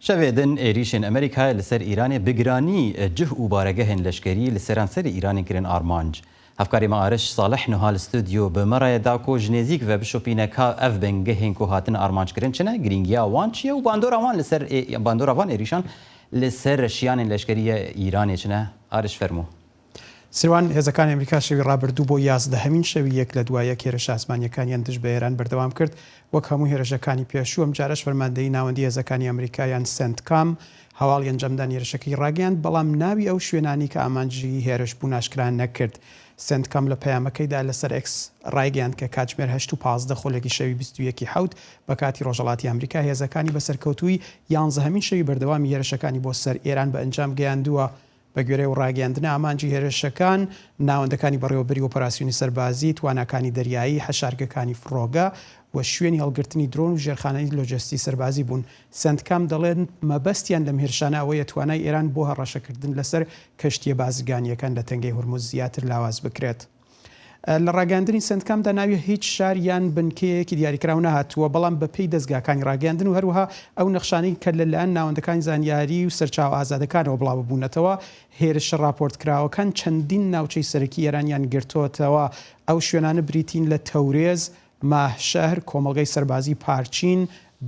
Şevê din êrîşên Amerîkayê li ser Îranê bi giranî cih û baregehên leşkerî li seranserê Îranê kirin armanc. Hevkarê me Ariş Salih niha li stûdyo bi me re ye da ku ji nêzîk ve bişopîne ka ev bingehên ku hatine armanckirin çi ne, girîngiya wan çi ye û bandora wan li ser bandora van êrîşan li ser şiyanên leşkerî ye Îranê çi ne. Ariş fermo. سیروان، هێزەکانی ئەمریکا شەوی ڕابردوو بۆ یازدەهەمین شەوی یەک لە دوا یەک هێرشە ئاسمانییەکانیان دژ بە ئێران بەردەوام کرد، وەک هەموو هێرشەکانی پێشوو، ئەمجارەش فەرماندەیی ناوەندی هێزەکانی ئەمریکا یان سێنتکام هەواڵی ئەنجامدانی هێرشەکەی ڕاگەیاند، بەڵام ناوی ئەو شوێنانەی کە ئامانجی هێرش بوون ئاشکرا نەکرد. سێنتکام لە پەیامەکەیدا لەسەر ئێکس ڕایگەیاند کە کاتژمێر هەشت و 15 خولەکی شەوی 21 ی حەوت بە کاتی ڕۆژهەڵاتی ئەمریکا هێزەکانی بە سەرکەوتوویی یانزەهەمین شەوی بەردەوامی هێرشەکانی بۆ سەر ئێران بە ئەنجام گەیاندووە. بەگوێرەی ئەو ڕاگەیاندنە، ئامانجی هێرشەکان ناوەندەکانی بەڕێوەبەری ئۆپەراسیۆنی سەربازی، تواناکانی دەریایی، حەشارگەکانی فڕۆگە و شوێنی هەڵگرتنی درۆن و ژێرخانی لۆجستی سەربازی بوون. سەنتکام دەڵێت، مەبەستیان لەم هێرشانە ئەوەیە توانای ئێران بۆ هەڕەشەکردن لەسەر کەشتییە بازرگانییەکان لە تەنگەی هورمز زیاتر لاواز بکرێت. لە ڕاگەیاندنی سەنتکامدا ناوی هیچ شار یان بنکەیەکی دیاریکراو نەهاتووە، بەڵام بەپێی دەزگاکانی ڕاگەیاندن و هەروەها ئەو نەخشانەی کە لە لایەن ناوەندەکانی زانیاری و سەرچاوە ئازادەکانەوە بڵاوببوونەتەوە، هێرشە ڕاپۆرتکراوەکان چەندین ناوچەی سەرەکی ئێرانیان گرتۆتەوە، ئەو شوێنانە بریتین لە تەورێز، ماهشەهر، کۆمەڵگەی سەربازی پارچین،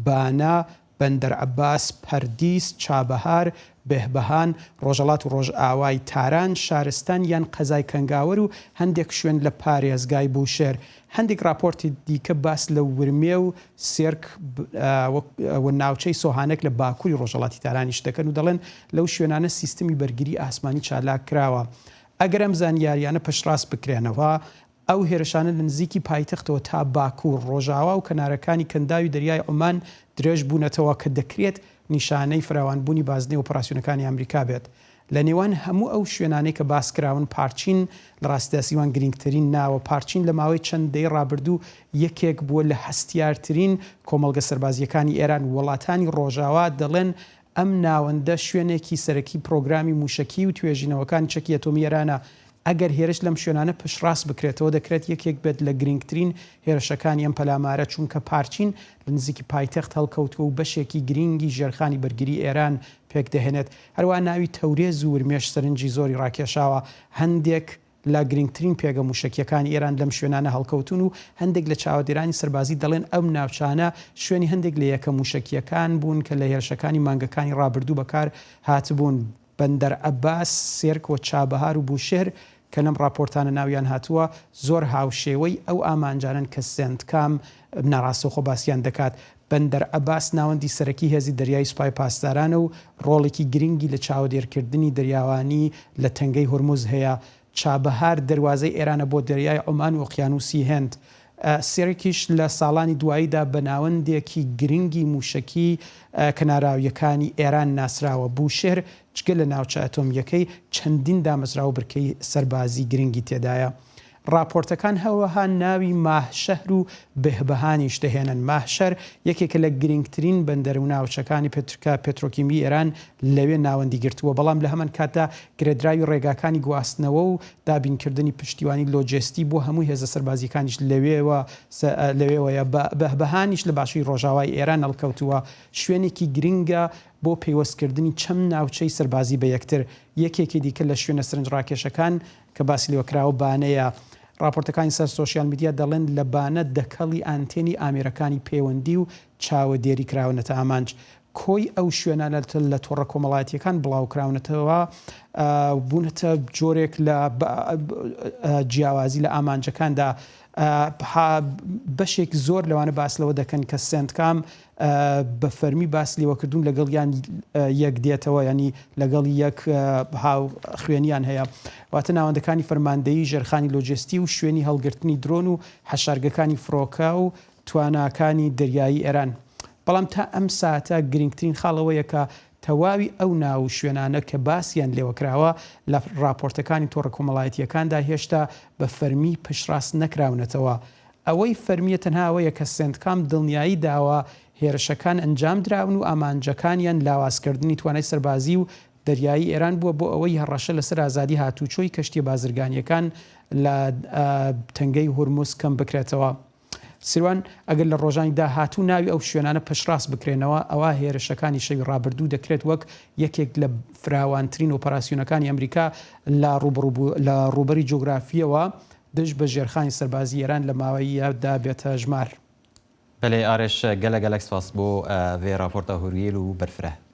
بانە، بەندەر عەباس، پەردیس، چابەهار، بێهبەهان، ڕۆژەڵات و ڕۆژئاوای تاران، شارستان یان قەزای کەنگاوەر و هەندێک شوێن لە پارێزگای بوشێر. هەندێک ڕاپۆرتی دیکە باس لە ورمێ و سێرک و ناوچەی سۆهانەک لە باکووری ڕۆژهەڵاتی تارانیش دەکەن و دەڵێن لەو شوێنانە سیستمی بەرگری ئاسمانی چالاک کراوە. ئەگەر ئەم زانیاریانە پشتڕاست بکرێنەوە، ئەو هێرشانە لە نزیکی پایتەختەوە تا باکوور، ڕۆژاوا و کەنارەکانی کەنداوی دەریای عومان درێژ بوونەتەوە کە دەکرێت نیشانەی فراوانبوونی بازنەی ئۆپەراسیۆنەکانی ئەمریکا بێت. لە نێوان هەموو ئەو شوێنانەی کە باس کراون، پارچین لە ڕاستیدا سیوان گرینگترین ناوە. پارچین لە ماوەی چەند دەیەی ڕابردوو یەکێک بووە لە هەستیارترین کۆمەڵگە سەربازییەکانی ئێران. وڵاتانی ڕۆژاوا دەڵێن ئەم ناوەندە شوێنێکی سەرەکی پرۆگرامی مووشەکی و توێژینەوەکانی چەکی ئەتۆمی ئێرانە. ئەگەر هێرش لەم شوێنانە پشتڕاست بکرێتەوە، دەکرێت یەکێک بێت لە گرینگترین هێرشەکانی ئەم پەلامارە، چونکە پارچین لە نزیکی پایتەخت هەڵکەوتووە و بەشێکی گرینگی ژێرخانی بەرگری ئێران پێکدەهێنێت. هەروەها ناوی تەورێز و ورمێش سەرنجی زۆری ڕاکێشاوە. هەندێک لە گرینگترین پێگە مووشەکییەکانی ئێران لەم شوێنانە هەڵکەوتوون و هەندێک لە چاوەدێرانی سەربازی دەڵێن ئەم ناوچانە شوێنی هەندێک لە یەکە مووشەکییەکان بوون کە لە هێرشەکانی مانگەکانی ڕابردوو بەکار هاتبوون. بەندەر عەباس، سێرک و چابەهار و بوشێهر کە لەم ڕاپۆرتانە ناویان هاتووە، زۆر هاوشێوەی ئەو ئامانجانەن کە سێنتکام ناڕاستەوخۆ باسیان دەکات. بەندەر عەباس ناوەندی سەرەکی هێزی دەریایی سوپای پاسدارانە و ڕۆڵێکی گرنگی لە چاوەدێرکردنی دەریاوانی لە تەنگەی هورمز هەیە. چابەهار دەروازەی ئێرانە بۆ دەریای عومان و ئۆقیانوسی هێند. سێرکیش لە ساڵانی دواییدا بە ناوەندێکی گرنگی مووشەکی کەناراوییەکانی ئێران ناسراوە. بوشێهر جگە لە ناوچە ئەتۆمییەکەی، چەندین دامەزراوە و برکەی سەربازی گرنگی تێدایە. ڕاپۆرتەکان هەروەها ناوی ماهشەهر و بهبهانیش دەهێنن. ماهشەهر یەکێکە لە گرنگترین بەندەر و ناوچەکانی کە پێترۆکیمیی ئێران لەوێ ناوەندی گرتووە، بەڵام لە هەمانکاتدا گرێدراوی ڕێگاکانی گواستنەوە و دابینکردنی پشتیوانی لۆجێستی بۆ هەموو هێزە سەربازییەکانیش لەوێوە لەوێوەیە. بەهبەهانیش لە باشووری ڕۆژاوای ئێران هەڵکەوتووە، شوێنێکی گرنگە بۆ پەیوەستکردنی چەند ناوچەی سەربازی بە یەکتر. یەکێکی دیکە لە شوێنە سەرنجڕاکێشەکان کە باسی لێوەکراوە بانەیە. ڕاپۆرتەکانی سەر سۆشیال میدیا دەڵێن لە بانە دەکەڵی ئانتێنی ئامێرەکانی پەیوەندی و چاوەدێری کراونەتە ئامانج. کۆی ئەو شوێنانە لە تۆڕە کۆمەڵایەتییەکان بڵاوکراونەتەوە بوونەتە جۆرێک لە جیاوازی لە ئامانجەکاندا. بەشێک زۆر لەوانە باس لەوە دەکەن کە سێنتکام بە فەرمی باس لێوەکردوون لەگەڵیان یەک دێتەوە ینی لەگەڵ یەک هاو خوێنیان هەیە واتە ناوەندەکانی فەرماندەیی ژێرخانی لۆجستی و شوێنی هەڵگرتنی درۆن و حەشارگەکانی فڕۆکە و تواناکانی دەریایی ئێران. بەڵام تا ئەم ساتە گرنگترین خاڵ ئەوەیە کە تەواوی ئەو ناو و شوێنانە کە باسیان لێوەکراوە لە ڕاپۆرتەکانی تۆڕە کۆمەڵایەتییەکاندا هێشتا بە فەرمی پشتڕاست نەکراونەتەوە. ئەوەی فەرمییە تەنها ئەوەیە کە سێنتکام دڵنیایی داوە هێرشەکان ئەنجامدراون و ئامانجەکانیان لاوازکردنی توانای سەربازی و دەریایی ئێران بووە بۆ ئەوەی هەڕەشە لەسەر ئازادی هاتووچۆی کەشتییە بازرگانییەکان لە تەنگەی هورمز کەم بکرێتەوە. سیروان، ئەگەر لە ڕۆژانی داهاتوو ناوی ئەو شوێنانە پشتڕاست بکرێنەوە، ئەوا هێرشەکانی شەوی ڕابردوو دەکرێت وەک یەکێک لە فراوانترین ئۆپەراسیۆنەکانی ئەمریکا لە لە ڕووبەری جوگرافییەوە دژ بە ژێرخانی سەربازیی ئێران لە ماوەیەدا بێتە ژمار. بەلێ ئارێش گەلەک گەلەک سپاس بۆ ڤێ ڕاپۆرتا هورگیل و بەرفرەه.